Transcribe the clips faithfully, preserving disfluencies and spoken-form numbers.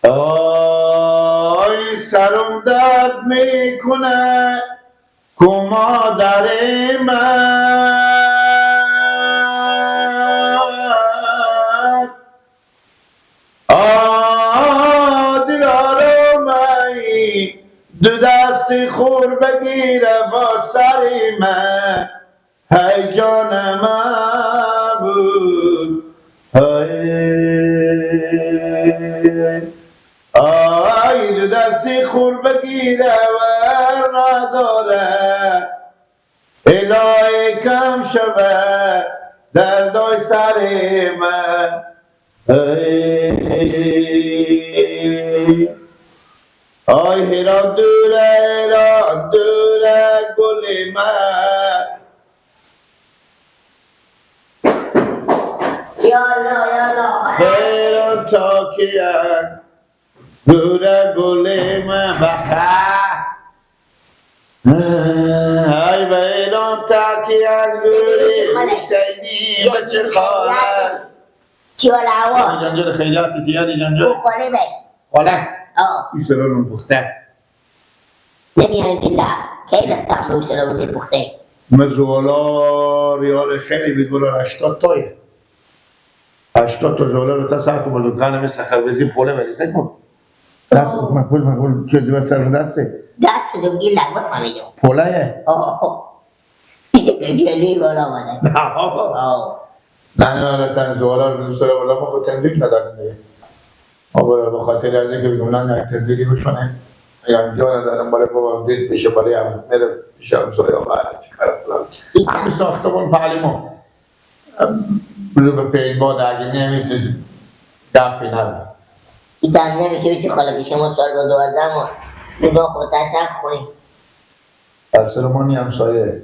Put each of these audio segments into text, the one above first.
آی سرم درد می‌کنه، کو مادر من. آ دلارام، ای دو دست خور بگیره با سر من. هی جان من بود، هی. آی دو دستی خور بگیره ور نداره، الهی کم شوه دردای سر من. هی. آی هیران دوره، هیران دوره گل من. یا الله، یا الله. هیران تا کیه دوره گل من. به به. آی بیران تا کیه دوره حسینی بچه خاله. چی والا هوا؟ جنجال خیریاتی دیاری جنجال. او خاله بی. والا. آه. این سرا نون پخته. نمی‌آیم گله. کی رفتم به او سرا نون پخته؟ من زوالا ریال خیلی بید بلا هشتاد تایه. هشتاد تا زوالا رو تا سر کن، مردم کنه مثل خربزی پوله بری، سر کن. دست آه. مقبول، مقبول، چه دو سر دسته؟ دست دو گیلک بفهمی جو. پوله یه؟ آه. جلوی بالا آمده. نه. آه. نه، نه، نه، تن زوالا رو سر بالا ما خود تندوری نداریم دیگه. ما به، به خاطر از اینکه بیگم نه، نه، تندوری بشونه. یا اینجا ندارم، برای بابا دید بشه، برای هم، میره پیش همسایه و بله، چی کار کنم؟ همین ساختمان پهلوی ما. رو به پنج باد اگه نمی‌تونی، دفعی نبود. ایتان نمیشه بچه خاله که شما سال با دوازده ما نگاه خود تصرف کنی. در سر ما نی همسایه.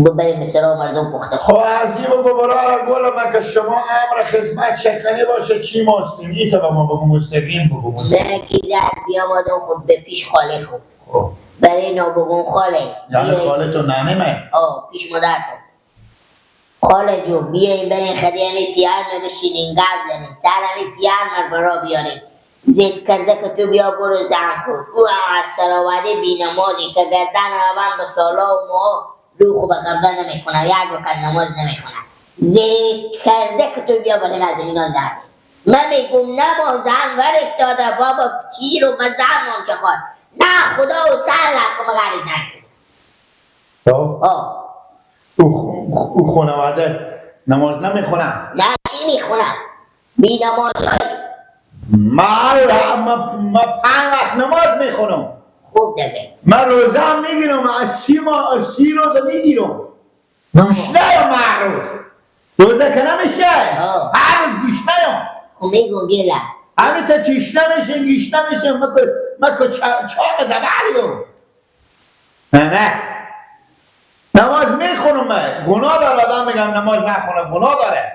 ببریم به سرا مردم پخته. خب، از این بگو برار گل من که شما امر خدمت چکنی باشه، چی ماستیم؟ این تو به ما بگو، مستقیم بگو، مستقیم. نه، کی در بیا مادم خود به پیش خاله خود. خب. برای نابگون خاله. یعنی بیاین. خاله تو ننه من؟ آه، پیش مادر تو. خاله جو، بیاین برین خدی همی پیار مه بشینین، گپ زنین. سر همی پیار مه برا بیارین. ضد کرده که تو بیا برو زن خود. او هم از سر آورده بی‌نمازی که گردن آبان به سالا و ما رو خو به قبله نمی‌کنه، یک وقت نماز نمی‌خونه. ضد کرده که تو بیا برین از میدان در. من می‌گم نماز هم ور افتاده بابا، پیر و من زن مام چه کار؟ نه خدا و سر لکم غریب نکن. خب. آه. او خ-، او خانواده نماز نمی‌خونن؟ نه، چی می‌خونن؟ بی‌نمازای. ما، ما، ما پنج وقت نماز می‌خونم. خوب دیگه. من روزه هم می‌گیرم، از سی ماه، از سی روزه می‌گیرم. گوشته ام هر روز. روزه که نمیشه. آه. هر روز گوشته ام. خب می‌گم گله. همین تا تشنه می‌شه، گوشته می‌شه، مکو، مکو چا-، چاق دبریو. نه، نه. نماز می‌خونم من. گناه داره آدم، می‌گم نماز نخونه، گناه داره.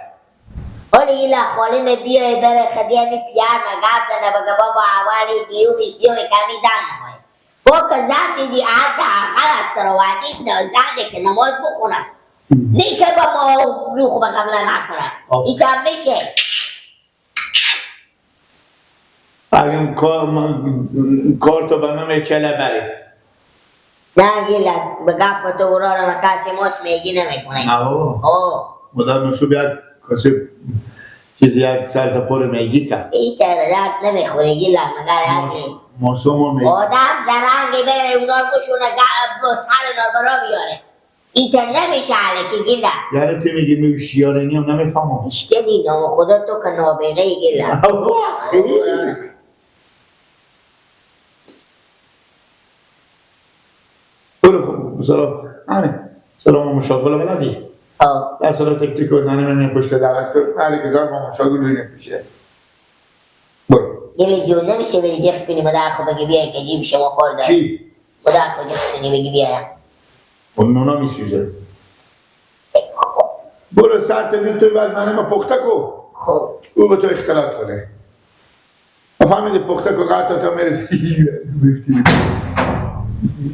ولی ایله خاله مه بیای بره خدی همی پیار مه گپ زنه بگه بابا اولی دیومی سیومی کمی زن نمایی. با که زن می‌دی حتی آخر از سر آوردی زن ده که نماز بخونه. نه که با ما رو خو به قبله نکنه. آه. این چه می‌شه؟ اگه کار، من، کار تو به من می‌چله بری. نه گیلک، به گپ تو اورا رو کسی ماس میگی نمی‌کنه. نه بابا. آه. مدام نسو بیا کسی چیزی یک سر سپور میگی که. این تره درد نمی‌خوره گیلک، مگر ماس-، یکی. ماسو ما میگی. آدم زرنگی بره اونار بشونه، گپ سر نار برا بیاره. ایتر نمیشه الکی گیلک. یعنی تو می‌گی من هوشیارینی هم نمی‌فهمم. اشکلی نام خدا تو که نابغه‌ای گیلک. آه، خیلی. برو خب، سلام. آره. سلام مشاغل بلدی. آه. در سلام تک تک و نانی من پشت در است. آره که زار ما مشاغل رو نمیشه. برو. یعنی جو نمیشه بری جخت کنی، مادر خو بگی بیای که جیب شما پر داره. چی؟ مادر خو جخت کنی بگی بیایم. اون نونا می‌سوزه. برو سر تنور تو بزنه ما پخته کو. خب. او به تو اختلاط کنه. فهمیدی پخته کو قطع تا می‌رسی. گفتی.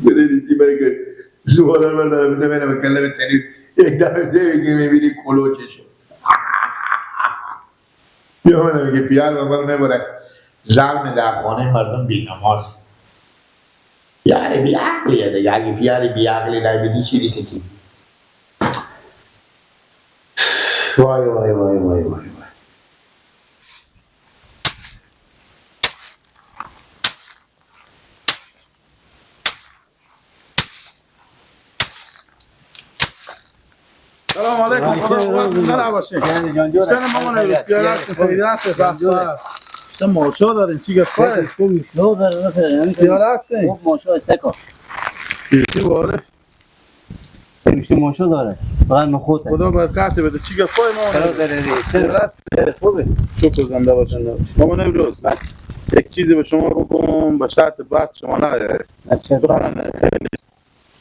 بدونی تی برای که زوالا رو برداره بده بینه به کله به تنور. یک دفعه زیر که می‌بینی کلوچه شد. یا من میگه پیار و من می‌بره. زن در خانهٔ مردم بی‌نماز. یار بی‌عقلیه دیگه. اگه یار بی‌عقلی نبودی چی دیگه کی؟ وای، وای، وای، وای، وای، وای. سلام علیکم. خدا قوت نره باشین. یعنی جان جوره. بیشتر مامان خیریت. خیریت. خیریت. بس، بس. بیشتر ماچا دارین، چی گپ؟ خیریت. تو ماچا داره، نه خیلی، یعنی خیریت. خوب ماچا سکا. چی باره؟ بیشتر ماچا داره. فقط نخوته. خدا برکت بده. چی گپ مامان؟ خدا داره. خیریت. خوبه. شکر، زنده باشین. مامان امروز یک چیزی به شما بگم، به شرط بد شما نیایید. اچھا.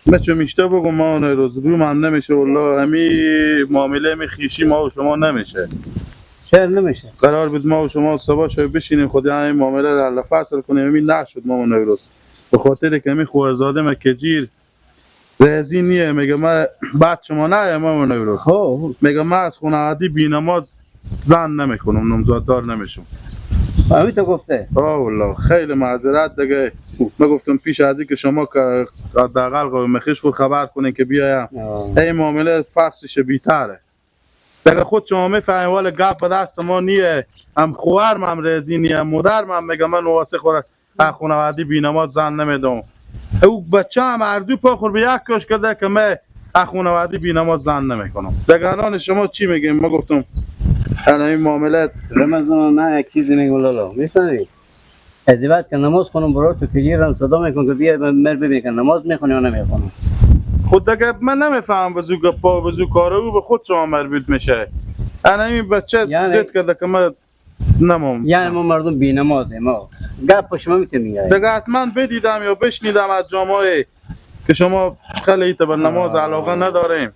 من چون میشته بگم، ما اون روز روم هم نمیشه، والله همی معامله همی خیشی ما و شما نمیشه. چرا نمیشه؟ قرار بود ما و شما صبح شوی بشینیم، خود این معامله رو حل فصل کنیم، همی نشد ما اون روز. به خاطر که همی خوهرزاده ما کجیر راضی نیه، میگه ما بعد شما نه، ما اون روز. خب. میگه ما از خانوادهٔ بی‌نماز زن نمی‌کنم، نامزاددار نمی‌شم. همین تو گفته؟ آه والله، خیلی معذرت دیگه. من گفتم پیش ازی که شما که حداقل قوم خویش خود خبر کنین که بیایم. آه. این معامله فخصش بیتره. دیگه خود شما می‌فهمین، ولی گپ به دست ما نیه. هم خوهرم هم راضی نیه، هم مادرم هم میگه من واسه خود ا خونوادی بینماز زن نمیدم. او بچه هم هر دو پا خور به یک کش کرده که من ا خونوادی بینماز زن نمیکنم. دگانان شما چی میگیم؟ ما گفتم، انا این معاملات. رمضان، من یک چیزی میگم لالا، می‌فهمی؟ از این بعد که نماز خونم برار تو پیگیرم صدا می‌کنم که بیا مر ببین که نماز می‌خونی یا نمی‌خونی. خود دگه من نمی‌فهمم وزو گپا، وزو کارا او به خود شما مربوط می‌شه. انا این بچه یعنی زد کرده که من نمام. یعنی ما مردم بی‌نمازیم، ما گپ شما می‌تونیم می‌گیم. دیگه حتماً بدیدم یا بشنیدم از جامعه که شما خیلی ایت به نماز آه. علاقه نداریم.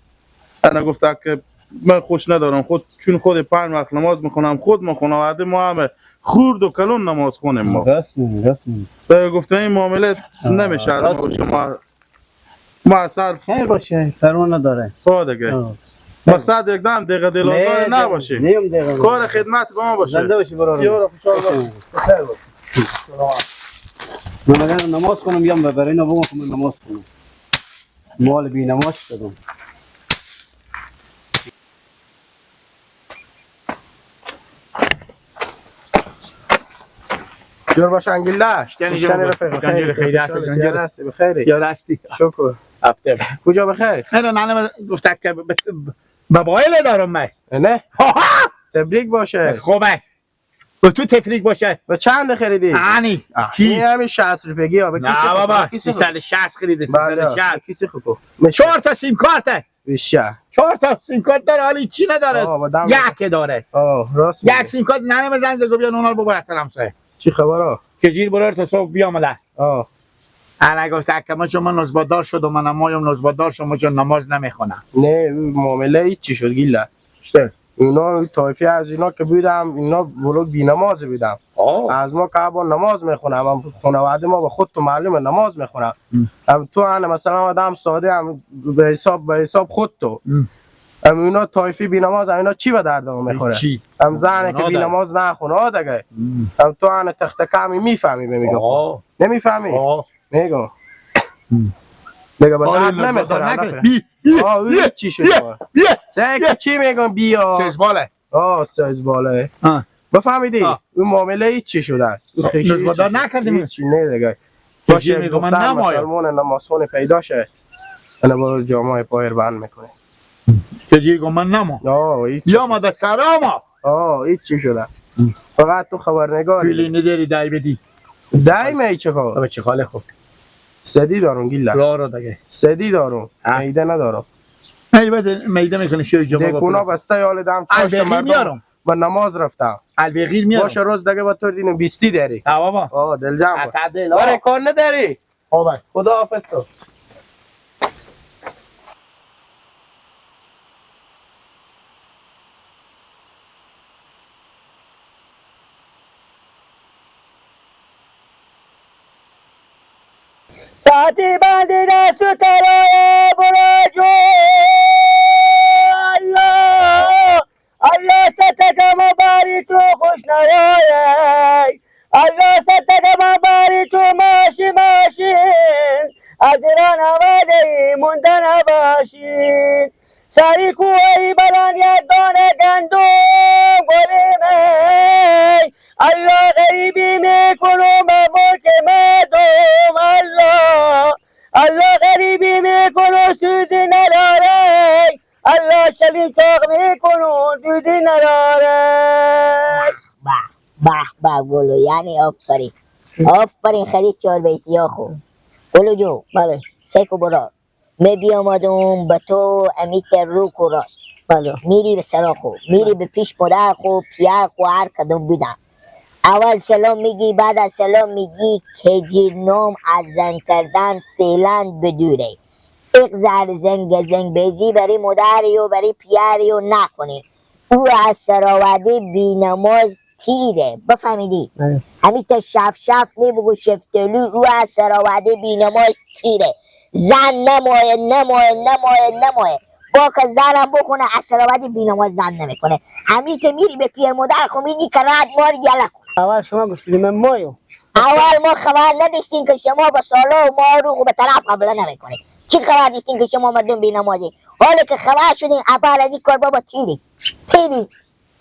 انا گفته که من خوش ندارم خود، چون خود پنج وقت نماز می‌خونم، خود ما خانواده ما همه خورد و کلون نماز خونیم ما. راست می‌گی، راست می‌گی. دیگه گفته این معامله آه، نمیشه، ما راست می‌گی. شما ما سر خیر باشه، پروا نداره. خب دیگه. آه. مقصد یک دم دقیقه دل آزار نه، نباشه. نیم دقیقه. کار خدمت با ما باشه. زنده باشی برادر. یارو خوشحال باش. بخیر باش. سلام. من اگر نماز کنم، بیام به برای اینا بگم که من نماز کنم. مال بی نماز شدم. جور باش انگیلا. اشتنی جور باش. رفیق، جان جور بخیر. خیریت، جان جور. یار هستی بخیری؟ یار هستی. شکر. هفته. کجا بخیر؟ نه، نه، نه، گفته که ب-، ب-، موبایل دارم من. نه؟ ها، ها! تبریک باشه. خوبه. و تو تفریق باشه. و چند خریدی؟ آنی. آه، کی؟ این همین شصت روپیگی ها، به کسی نه خود، بابا، به کسی خود. سیصد و شصت خریدی، بله، سیصد و شصت. به کسی خود. چهار تا سیم کارته. بیشه. چهار تا سیم کارت داره، حالی چی نداره؟ آه، با دم. یک داره. آه، راست می‌گی. یک سیم کارت ننه بزن، گو بیا نونال ببر اصلا همسایه. چی خبر ها؟ که جیر برار تا صبح بیا مله. آه. انا گفت که ما شما نزبت‌دار شد و من هم مایم نزبت‌دار شما چون نماز نمیخونه. نه، اون معامله هیچ چی شد، گیله. چطور؟ اونا طایفی از اینا که بودم، اینا بلوک بی‌نماز بودم. آه. از ما که با نماز می‌خونه، هم خانواده ما به خود تو معلومه نماز می‌خونه. ام. هم تو انه مثلاً آدم ساده هم به حساب، به حساب خود تو. ام. هم اونا طایفی بی‌نماز، هم اینا چی به درد ما می‌خوره؟ چی؟ هم زنه که بی‌نماز نخونه، آه، دیگه. ام. هم تو انه تختکه همی می‌فهمی به میگم. آه. نمی‌فهمی؟ آه. میگم. ام. دیگه به درد نمی‌خوره، نفر. آه، او چی شد؟ سه که چی می‌گم بیا. سیزباله. آه، سیزباله. آه. بفهمیدی؟ آه. اون معامله هیچ چی شده؟ اون خیشی هیچ چی شده؟ نکردیم. هیچ چی نه دیگه. باشه، می‌گم من دختر نمایم. مسلمان نمازخون پیدا شه. انا برو جامعه پایر بند می‌کنه. که جی گم من نما. آه، هیچ چی شده. ما در سراما. آه، هیچ چی شده. فقط تو خبرنگاری. پولی نداری دای بدی. دای می چه خبر؟ بابا چه خاله خو. سدی دارم گیلا. دارو دگه. سدی دارم. آه. میده ندارم. ای بده میده می‌کنی شوی جمعه. دکونا بسته یال دم چاش مردم. میارم. به نماز رفتم. البغیر میارم. باشه، روز دگه با تو دینم بیستی داری. آه بابا. آه، دل جمع. آره، کار نداری. خدا حافظ تو. ساعتی بندی دست و ترای برو جو. الله، الله ستکم باری تو خوش نوای. الله زیران آماده ای موندن باشین. سری کوهی بلان یک دانه گندم گلی می. الله غریبی می‌کنه به ملک مردم. الله، الله غریبی می‌کنه سودی نداره. الله شلیم چاق می‌کنه دودی نداره. به، به، به، گلو، یعنی آفرین. آفرین خرید چهار بیتی ها خو. گلو جو. بله. سیکو برار. می بیامدم به تو امیت روک و راست. بله. میری به سرا خو، میری بله. به پیش مادر خو، پیار خو هر کدوم بیدم. اول سلام میگی، بعد از سلام میگی که جیر نام از زنگ کردن فعلاً بدوره. ایق زر زنگ زنگ بیزی بری مادری و بری پیاری و نکنی. او از سراوده بینماز تیره، بفهمیدی؟ بله. همی تا شف شف نبگو شفتلو، او از سراوده بینماز تیره. زن نمایه، نمایه، نمایه، نمایه. با که زنم بکنه، از سراوده بینماز زن نمی‌کنه. همی که میری به پیر مادر خو میگی که رد مار یله کن. اول شما گفتید من مایو. اول ما خبر نداشتیم که شما با سالا و ما رو خو به طرف قبله نمی‌کنید. چی خبر داشتیم که شما مردم بینمازی؟ حالی که خبر شدیم، اول از این کار بابا تیری. تیری.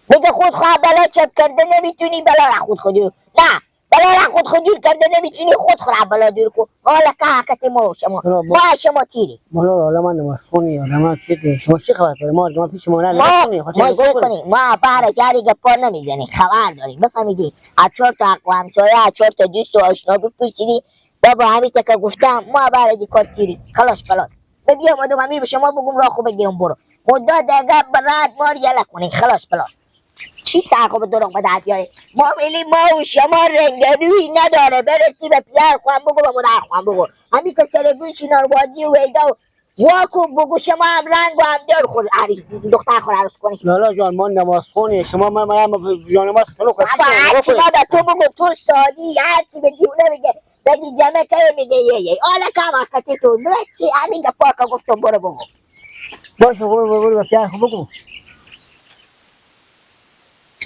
میگه خود خو بلا چپ کرده نمی‌تونی بلا را خود خو دور. نه، بلا را خود خو دور کرده نمی‌تونی، خود خو را بلا دور کو. حالا که حرکت ما و شما. نه، ما ما شما تیری. مولا، حالا من نماز خونی، حالا من چی کنی؟ شما چی خبر داری؟ ما، ما پیش شما نه، ما، نکنی، خاطر ما نگاه چی کنی. کنی؟ ما بار جاری گپا نمی‌زنی، خبر داری، بفهمیدی؟ از چهار تا اقوام سایه، از چهار تا دوست و آشنا بپرسیدی، بابا، همی تا که گفتم، ما بار دی کار تیری. خلاص، خلاص. بیا، آمدم، امیر به شما بگم، راه خو بگیرم، برو. مدت دیگه به رد مار یله کنی، خلاص، خلاص. چی سر خو به دروغ به درد یاری؟ ما ولی ما و شما رنگ روی نداره، برسی به پیار خوان بگو، به مادر خوان بگو. همی که سر گوشی ناروادی و ویدا و واکو بگو، شما هم رنگ و هم دار خور عری-، دختر خور عروس کنی. لالا جان، ما نماز خونی، شما ما، ما، ما جان ما سلو کنی. بابا، هرچی ما به تو بگو، تو سادی، هرچی به دیونه بگه. بدی جمعه که میگه یه یه. حالا که وقتی تو نه چی، همین گپا که گفتم برو بگو. باشه، برو، برو، برو، به پیار خو بگو.